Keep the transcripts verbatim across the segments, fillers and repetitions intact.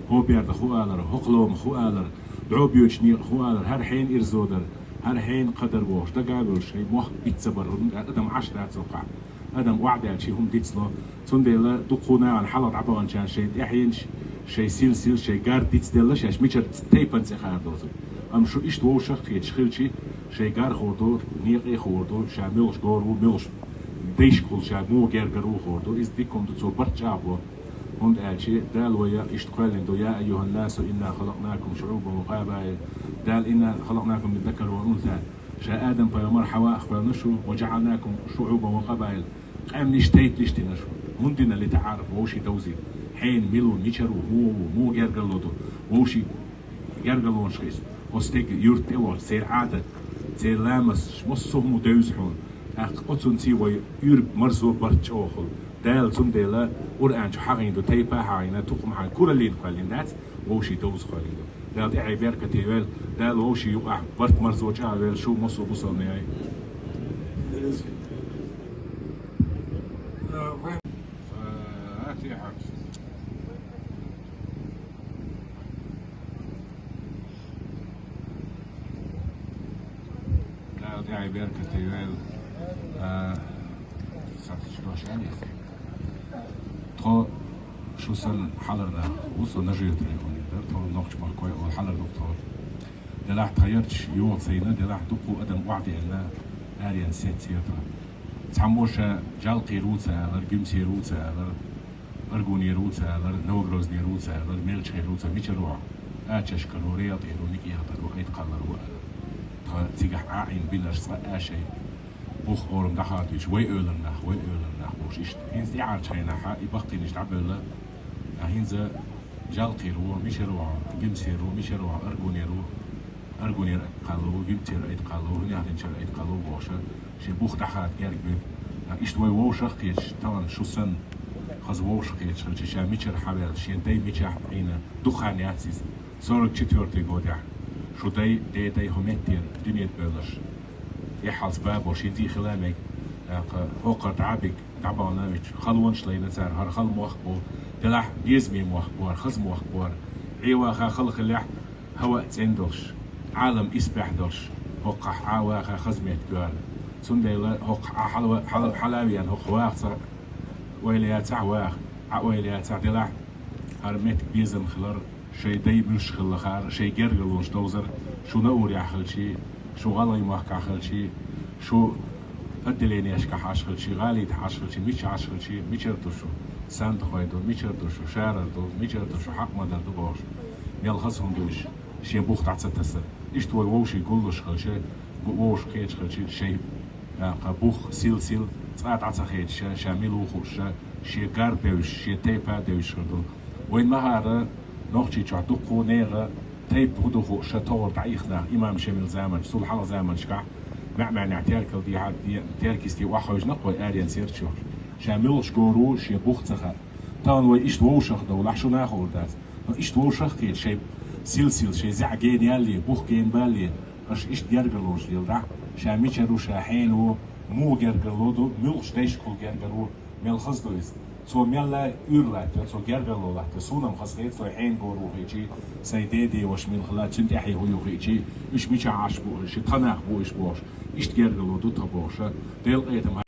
ХӀо берда ху алар, хӀокху лома ху алар, дӀо боьчу некъа ху алар, хӀара хьенан ирзо дара, хӀара хьенан кхадар вохуш, дага а волуш, шайн мохк бицца бара, хӀунда аьлча адам Ӏаш дац хӀокхахь. Адам охьадаьлча, хӀума дицло. Цундела дуккха нахана хьалха дӀабаханчарна шайн тӀаьхьенаш, шайн силсилаш, шайн гар дицделла, шаьш мичара тайпана цӀе хаар доцург. Амма шу иштта вовшах а кхеташ хилчи, шайн гар хуур ду, некъа а хуур ду, ша муьлхаш гор ву, муьлхаш дайшкахула ша муха гергар ву хуур ду. Иза дика хӀума ду, цо барт чӀагӀбо. ХӀунда аьлча Дала вай иштта кхоьллина ду: «Я айюхӀан-насу инна халакънакум шуӀубан ва къабаил». Дала: «Инна халакънакум мин закарин ва унса». Ша Адам-пайхамар, Хьава а кхоьллина шу, «ва жаӀалнакум шуӀубан ва къабаил». Къаьмнаш, тайпанаш дина шу. ХӀунда дина? «ЛитаӀарафу», вовшийн довзийта. Хьенан мила ву, мичара ву, муха ву, муха гергарло ду, вовшийн гергарлонаш хеза. Оцу стеган юьрта тӀе а волуш, церан Ӏадат, церан ламасташ, массо а хӀума девза хьуна. ТӀаккха оцунций вай уьйр-марзо, барт чӀогӀа хуьлу. Дала цундела Къуръан чу хьахийна ду, тайпа а хьахийна, тукхам а хьахийна, кураллина кхоьллина дац, вовшийн довза кхоьллина ду. Дала тӀаьхье беркате йойла, Дала вовшийн юкъахь барт-марзо чӀагӀвойла шу, массо а бусалба нахана. Фатихьа. Дала тӀаьхье беркате йойла. А, сахчош аьлла. Тхо шу санна хьалар нах ву, со Нажи-Юьртара хӀунда дара, тхо нохчмахкой, олу хьалар ду тхо. Делахь тхан ярташ йоха ца йина, делахь дуккха адам охьадеана, аренца сецира тхан. Цхьаммо ша Жалкхера ву ца алара, Гуьмсера ву ца алара, Аргунера ву ца алара, Новогрознера ву ца алара, Мелчхера ву ца, мичара ву хьо? Ачашкара ву, Релтера ву, Никехатара ву, Айткхаллара ву алара. Тхан цигахь Ӏа Ӏийна бинарш цкъа а шайн бух, орам дӀахадуьйтуш, вай эвлара нах, вай эвлара нах бохуш иштта. ХӀинца тӀаьхьарчу хенахь и баккхийнаш дӀабевлла, а хӀинца Жалкхера ву, мичара ву хьо, Гуьмсера ву, мичара ву хьо, Аргунера ву, Аргунера Айткхалла ву, Гуьмсера Айткхалла ву, ХӀунехатинчара Айткхалла ву бохуша, шен бух дӀахада герга буьту. А иштта вай вовшах а кхеташ, тахана шу санна, хаза вовшах а кхеташ хилча, ша мичара хьаваьлла, шен дай мичахь Ӏийна, дукха хан яц иза. Сорок четвёртый годехь шу дай, дедай хӀокху меттера дуьне тӀе бевлларш. Эххьалц бабо шен дий хила мега, тӀаккха хӀокхара дӀа а бига, дӀабахана а вича, халонаш лайна цара, хӀара хала мохк бу, делахь безаме мохк бу хӀара, хаза мохк бу хӀара. Ӏе ваха хала хилахь, хӀаваъ цӀена долуш, Ӏалам исбаьхьа долуш, хӀокхахь Ӏа ваха хаза меттиг ю хӀара. Цундела хӀокхахь Ӏа хьала-, хьала-, хьала а веана, хӀокху ваха ца ойла яцахь ваха, Ӏа ойла яцахь делахь, хӀара меттиг безам хилар, шайн дай муьлш хилла хаар, шайн гергарлонаш довзар, шу Наурехь хилчий, шу ГӀалгӀай махкахь хилчий, шу отделенешкахь Ӏаш хилчий, гӀалийтахь Ӏаш хилчий, мича Ӏаш хилчий, мичара ду шу? Сандхой ду, мичара ду шу? Шарара ду, мичара ду шу? Хьакъ ма-дарра ду бохуш. Мел хаза хӀума ду уьш, шен бух дӀа ца тасар. Иштта вай вовшийн гуллуш хилча, гу-, вовшах кхеташ хилча, шайн, а, кху бух, сил-сил, цкъа дӀа ца хеташ, ша мила ву хууш, шен гар а девзаш, шен тайпа а девзаш хир ду. Вайн ма-хаъара, Нохчийчохь дуккха а нехан тайпа хӀун ду хууш, ша товгӀар дӀаихна нах, имам Шемил заманчу, цул хьалха заманашкахь, маьӀ-маьӀнехь теркал дехьа, де-, теркисте охьахевшина-кх вай аренца ярташ йохуш. Ша муьлхачу гора ву, шен бух ца хаьа. Тахана вай иштта вовшах а довлахь, шуна а хуур дац. Но иштта вовшах а кхеташ, шайн сил-сил, шайн зӀе гена ялале, бух гена балале, аша иштта гергарлонаш леладахь, ша мичара ву, ша хьенан ву, муха гергарло ду, муьлхачу дайшкахула гергар ву, мел хаза ду иза. Цо мел лай уьйр латтайо, цо гергарло латтайо, суна-м хазахета, со хьенан гора ву хиъчий, сайн ден-ден ваша мила хилла, цуьнан тӀаьхье хӀун ю хиъчий, уьш мичахь Ӏаш бу, ши тхан нах бу уьш бохуш, иштта гергарло ду тхан бохуша, Делан къинхетам.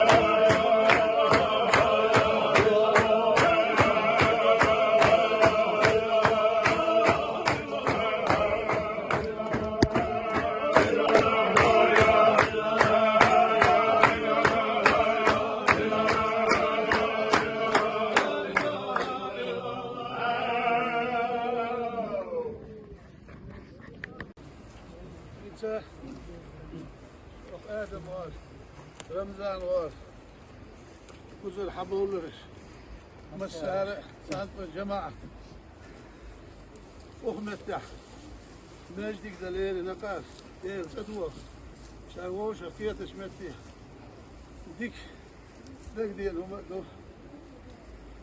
Ица, ох, Адам вар, Рамзан вар, кузар хьабовлараш, массара а цхьаьна жамаӀат. Оха меттехь маьждиг дан лерина къа, Дела цӀа тоха, ша вовшах кхеташ метте. Дика дагадеана хӀума а ду.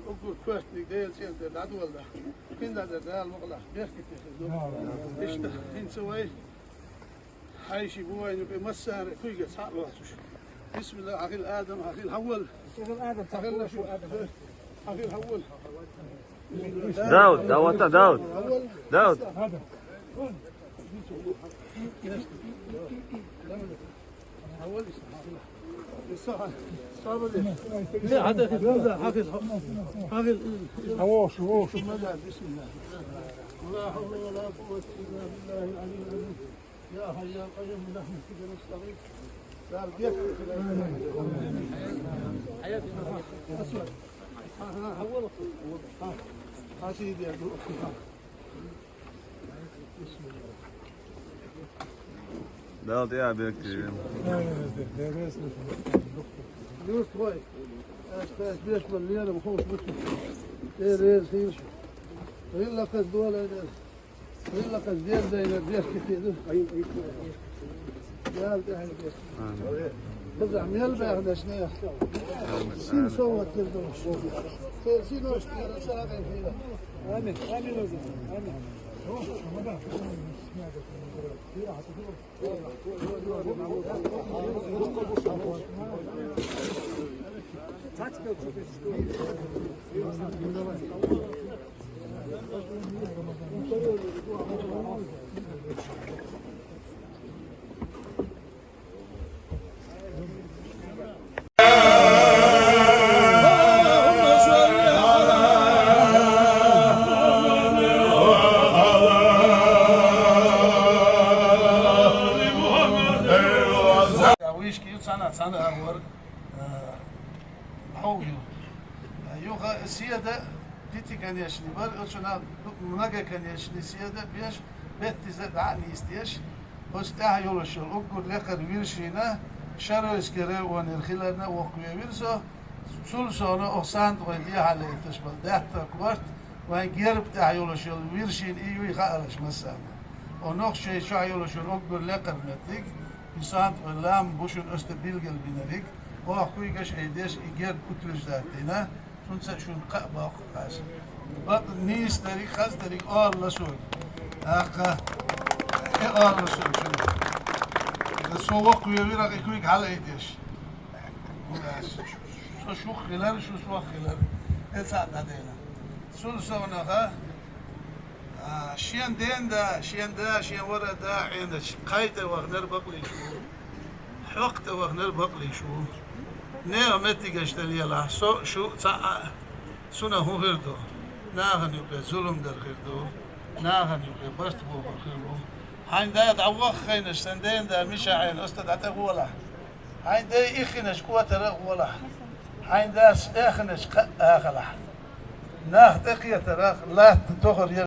Уггар коьртаниг Делан цӀен тӀе дӀадоладахь, кхин дӀа дар Дала мукъалахь беркате хир ду. Иштта, хӀинца вай хьаьший бу вайна юкъе массара а куьйга цхьаъ лоцуш. Бисмилла, хьахила, Адам, хьахила, хьавола. Хьахила, Адам, хьахила, хьавола. داود، داود، داود. داود. لا، هذا حافظ، حافظ، حافظ. ولا حول ولا قوة إلا بالله العلي العظيم. يا حي يا قيوم برحمتك نستغيث. يا رب يكفي. أسود. ها، ها، ها. ها. ها، سيدي، أدعوك. ها. بسم الله. Dal te ja bekti. Just hoi. Es, es, biex mal liena, bu hos, bu. Ey, ey, ey. Ey, la kas dola, ey. Ey, la kas diez, ey, ey, diez, ki te du. Ay, ay. Gel, gel, gel. Amin. Kız, amel be, kardeş, ne ya? Amin. Sin sova kirdi. Sin, sin hoş, sana ben. Amin. Amin hocam. Amin. Вишки цана, цана агъор. Э, хьо ю. Юха седа дити, конечно, бар, оцуна много, конечно, седа беш, беттизе дӀа а нийсдеш. Оцу тӀехь йолуш йолу уггар лекхара виршина Шаройскера ванер хиларна воккхаве вира со. Цул сов оха Сандгойн дехьа лайташ болу даьтта корта, вайн герба тӀехь йолуш йолу виршина и юй хаалаш массарна. Оха нохчий чохь йолуш йолу уггар лекхара меттиг, и Сандгойн лам бу шуна оста билгалбинариг, оха куьйгаш а айдеш, и герба утверждать дина, цунца шуна кхаъ боккху аса. Бакъ нийса дерриг, хаза дерриг ала ласой. ТӀаккха и ала ласой шуна. Со воккхаве вира и куьйга хьала айдеш. Со шух хилар, шу сох хилар. Э, цхьаъ дӀадайна. Цул совнаха, а, шен ден да, шен да, шен вара да Ӏеначу кхай тӀе вахнар бакълийш ву. Хьокх тӀе вахнар бакълийш ву. Нехан меттигаш дан лелахь, со, шу цхьаъ а. Цунах хӀун хир ду? Нахана юкъе зулам дар хир ду. Нахана юкъе барт бохур хир бу. Хьайн да дӀаваххайнаш сан ден да Миша Ӏена оста дӀатӀе гӀолахь. Хьайн дай иххинаш кӀотара а гӀолахь. Хьайн дас эххинаш кхаъ а халахь. Нах тӀекхетарах латта тохар яр